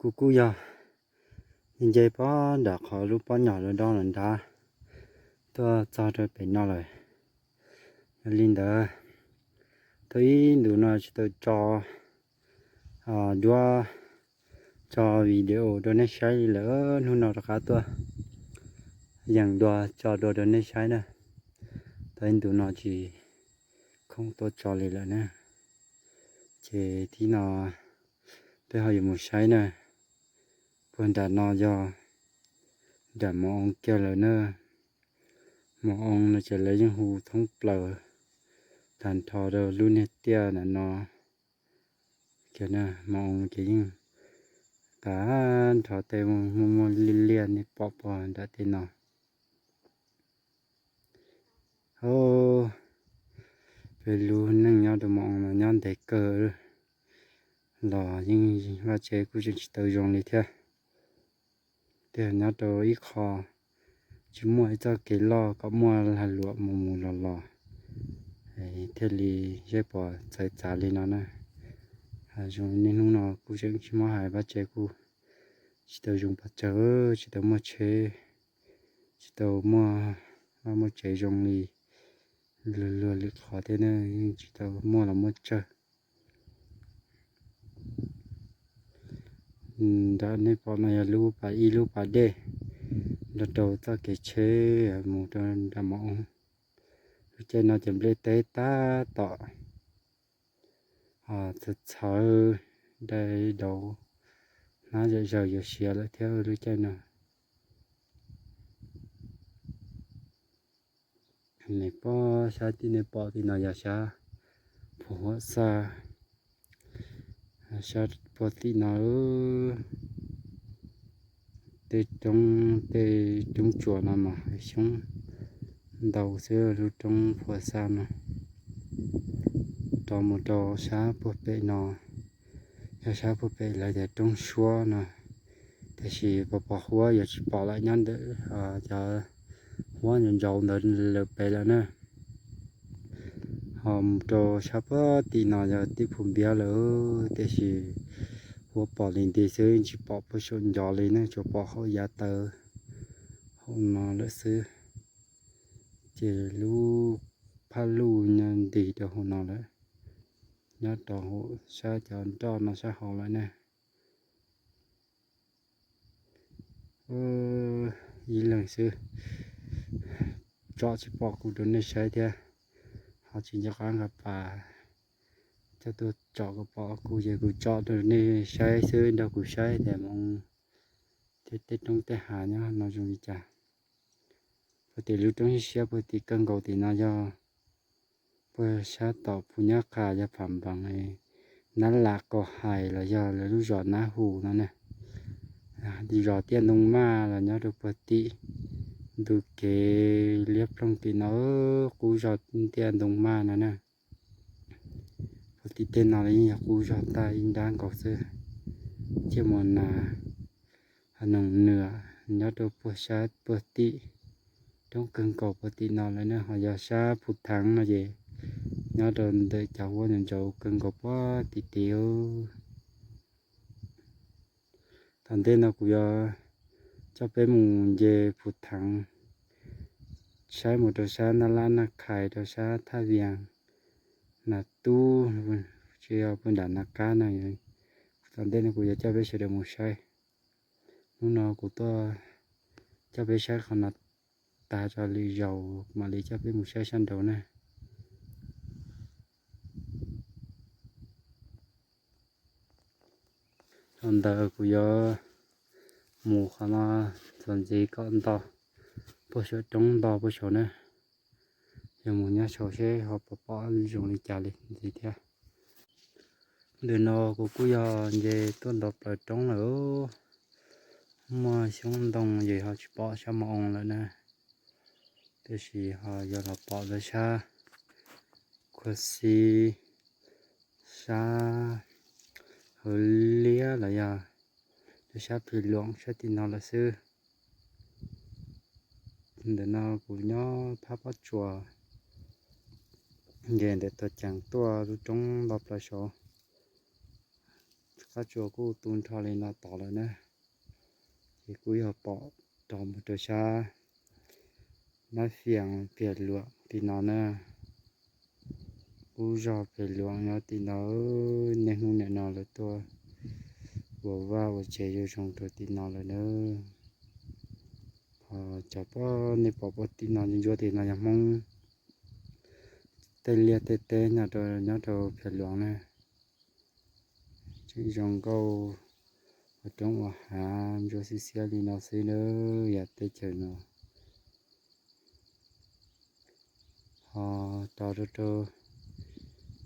Kuv kuj yog nce pob nram qhov lub pob nyom dob dob nram nrad tuaj txog rau pem no lawm. Yog li ntawd, tau ib ntus no tsis tau tso duab, tso video rau nej saib li lawm. Hnub no rov qab tuaj yees dua tso dua rau nej saib na. Tau ib ntus no tsis khoom tuaj tso li lawm na. Ces thib no peb ho yuav mus saib na. Puag nram no yog nram Mos Oo kiag lawm na. Mos Oo no ces lawv yeej hu thoob plaws tag nrho rau lub niag tiaj nram no kiag na. Mos Oo ces yeej tag nrho tej muaj muaj liaj liaj nej pom puag nram tej no. Peb lub neej nyob rau Mos Oo no nyob ntev kawg los yeej vaj tse kuj tseem tsis tau zoo li thiab. Tiag nyob rau ib qho tsis muaj ib txoj kev loj kom muaj lag luam mus mus los los thiaj li zej pom txhais txav li no na. Zoo niaj hnub no kuj tseem tsis muab hais, vaj tse kuj tsis tau zoo pes tsawg, tsis tau muaj tsheb, tsis tau muaj vaj muaj tsev zoo li luag luag lwm qhov thiab na, yeej tsis tau muaj los muaj tsawg. Nram nej pom no yog lub pas ib lub pas dej nrog rau txoj kev tsheb mus rau nram Mos Oo. Lub caij no ces nplej teb tab tom txhawv txhawv, dai dauv hnab zam zaws yuav siav lawm thiab lub caij no. Nej pom sab tim nej pom tim no yog sab Phuv Huam Xaj, sab puag tim no tej roob, tej roob tsuas no mas xyoob ntau xwb, lub roob Phuv Huam Xaj no. Rov mus rau sab puag pem no, yog sab puag pem lawv tias roob suab no, tiam sis pos pos huab yuav tsis pom lawm nyob ntawm cov huab ntsaus ntawd lawm pem lawm na. Ho mus rau sab puag tim no yog tim Phuv Npiab lawm, tiam sis huab pom li nti xwb, tsis pom puag saum ncov li ne, tsuas pom hauv yav taw hauv no lawm xwb. Ces lub phaj luj nyob nti rau hauv no lawm, nyob rau hauv sab cov nroj no sab hauv lawm ne. Ib leeg xwb, tsom tsis pom kuv rau nej saib thiab, ho tsis nco qab nqa pas coj tuaj tsom kom pom kuv, ces kuv tsom rau nej saib xwb, nrog kuv saib tias Mos Oo thiab tej roob tej hav nyob no zoo li cas. Puag tim lub roob siab siab puag tim kawg nkaus tim no yog puag sab tom Phuv Nyab Qha, yog Pham Npees, Nab Lam, Kaus Hais los yog lawv lub zos Nab Hu no na. Zos Tiaj Ntoo Maj los nyob rau puag tim ntu kev liab ploog tim no, qub zos Tiaj Ntoo Maj no na. Puag tim tej no los yeej yog qub zog tag ib nrab nkaus xwb. Ciaj Mus Nas, Noog Nwam nyob rau puag sab puag tim roob kawg nkaus puag tim no lawm na. Ho yog sab Phuv Theev no ces nyob rau ntawm cov huab ntsaus kawg nkaus puag tim tid. Tom ntej no kuv yuav coj peb mus nce Phuv Theev, saib mus rau sab Naj Lab Naj Khais, rau sab Thaj Vias, Nas Tub, tsis yog puag nram Nas Kab no. Tom ntej no kuv yuav coj peb sawv daws mus saib. Hnub no kuv tuaj coj peb saib qhov no tag tso, lwm zaus mam li coj peb mus saib sab nraud na. Thaum ntawd kuv yuav mus qhov no txuas ntxiv kom nto puag saum roob, nto puag saum na. Yog mus nyob saud seb ho puas pom zoo li cas li ntxiv thiab. Ntawm no kuv kuj yog nce tuaj nto plaws roob lawm. Muaj xyoob ntoo ces ho tsis pom sab Mos Oo lawm na, tiam sis ho yog los pom lawv sab Khuam Xis, sab Hawv Liab los yog rau sab Phim Luam sab tim no lawm xwb. Ntawm no kuv nyob phab pob tsuas, nce ntawm tuag cees tuaj lub roob nto plaws saud. Qab tsuas kuj tu nrho li no tod lawm na. Ces kuj yog pom rov mus rau sab Mab Fias Phiam Luam tim no na. Lub zos Phiam Luam nyob tim no, niaj hnub nim no lawv tuaj ua vaj ua tsev zoo zoo rau tim no lawm na. Ho cov pab nej pom pab tim no ntsuab tim no yog Hmoob tej liaj tej teb nyob rau, nyob rau Phiam Luam na. Tseem zoo nkauj ua roob ua hav ntsuab xiab xiab li no xwb na, yam teb chaws no. Ho rov rau rau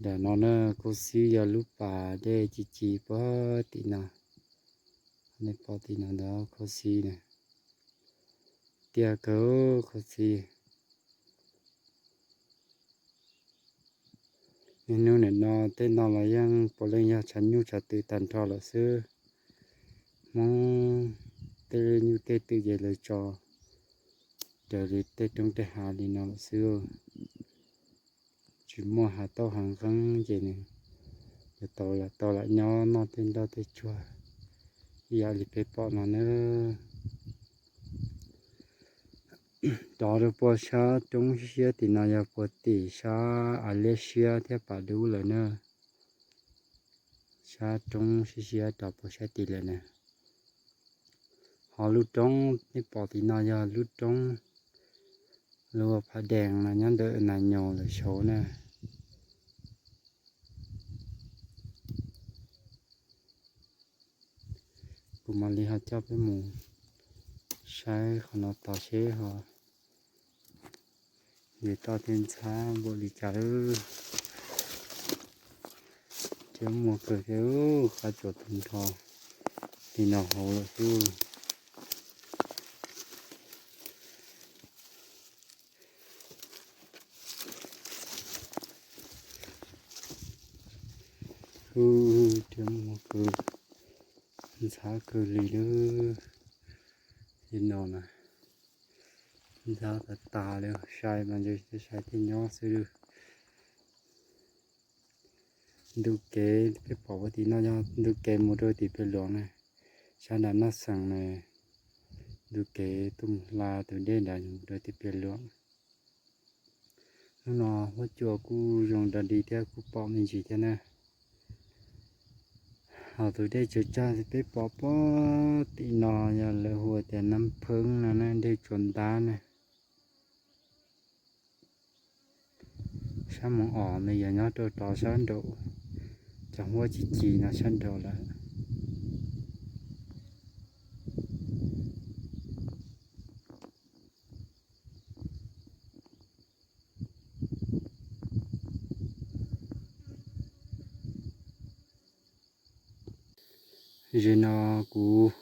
nram no na, Khuj Xib yog lub pas dej ci ci puag tim no. Nej pom tim no ntag, Khuj Xib na. Tiaj kawg Khuj Xib. Niaj hnub nim no tej no los yeej puav leej yog tshav nyuj tshav twm tag nrho lawm xwb. Hmoob tej nyuj tej twm ces lawv tso raws li tej roob tej hav li no lawm xwb. Tsis muaj hav tauj hav nqeeb ces nws yuav tau lam tau lam nyob noj tej nroj tej tsuag ib yam li peb pom no na. Rov rau puag sab roob siab siab tim no yog puag tim sab Av Liab Siab thiab Pas Dub lawm na. Sab roob siab siab rov puag sab tim lawm na. Ho lub roob nej pom tim no yog lub roob, lub Phav Dees no nyob ntawm Nas Nyos lawm saud na. Kuv mam li ho coj peb mus saib qhov no tod seb ho yuav toj thiab ntxhab npaum li cas lawm. Thiab muag kawg thiab, qab tsuas tu nrho li no hauv lawm xwb. Hu, thiab muag kawg, ntxhab kawg li lawm. Li no na, ntxhab tas tas li, sai mas ntshe sai thiaj nyob xwb lawm. Ntu kev peb pom ua tim no yog ntu kev mus rau tim Pem Luam na, sab nram Naj Xeem na. Ntu kev tuaj mus hla tus dej nrad mus rau tim Pem Luam. Hnub no huab cua kuj zoo dog dig thiab kuj pom me ntsis thiab na. Ho tus dej tsawg tsawg peb pom puag tim no yog lawv hu tias Nab Pheeb no na, dej Tsuas Ntab na. Sab Moos Os no yog nyob rau rov sab nraum cov huab ci ci no sab nraud lawm. Zim no kuv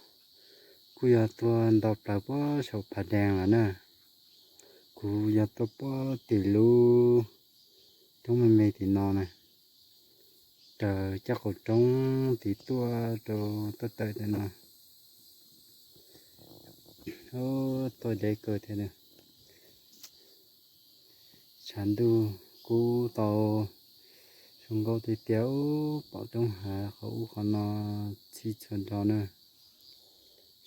kuj yog tuaj nto plaws puag saum Phav Dees lawm na. Kuv yog tuaj puag tim lub roob me me tim no na, raws caj qaum roob tim tuaj rau tuaj tawm tim no. Tuaj deb kawg thiab. Tshav ntuj kub tau zoo nkauj tiag tiag, pom roob hav qhov ub qhov no txhij txhua nrho na.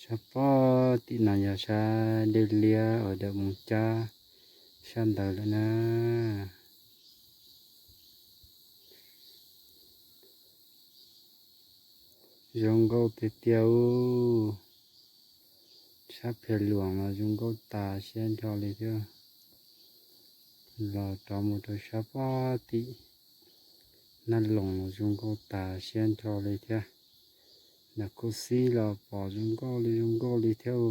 Sab puag tim no yog sab dej liab uas dawm mus cab sab ntawd lawm na. Zoo nkauj tiag tiag. Sab Phem Luam los zoo nkauj tas siab nrho li thiab. Los rov mus rau sab puag tim Naj Loos los zoo nkauj tas siab nrho li thiab. Nram Khuj Xib los pom zoo nkauj li zoo nkauj li thiab.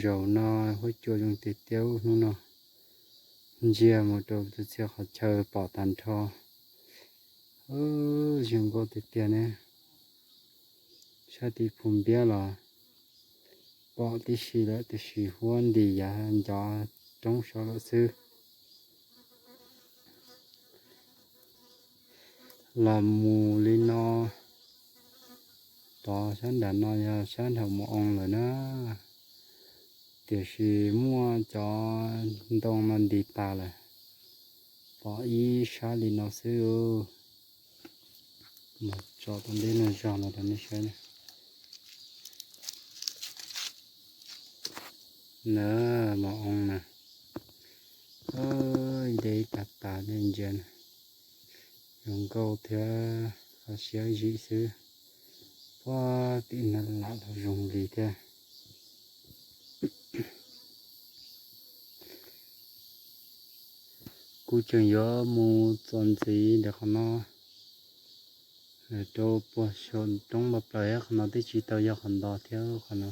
Zaum no huab cua zoo tiag tiag hnub no. Ntsia mus rau tus txhia qhov chaw pom tag nrho. Zoo nkauj tiag tiag ne. Sab tim Phu Npiab los pom tib si lawm tiam sis huab nti yav ncov roob saud lawm xwb. Los mus li no, tod sab nram no yog sab nram Mus Oo lawm na, tiam sis muaj cov ntoo no nti tas lawm. Pom ib sab li no xwb. Mas tso tom ntej no zog no rau nej saib na. Na, mos oo na. Ib daim tag tas nej ntsia na. Zoo nkauj thiab qhov siab zim xwb. Puag tim no lam los zoo li thiab. Kuv tseem yuav mus txuas ntxiv ntawm qhov no rau puag saum roob npau plaws thiab. Qhov no twb tsis tau yog qhov ntau thiab, qhov no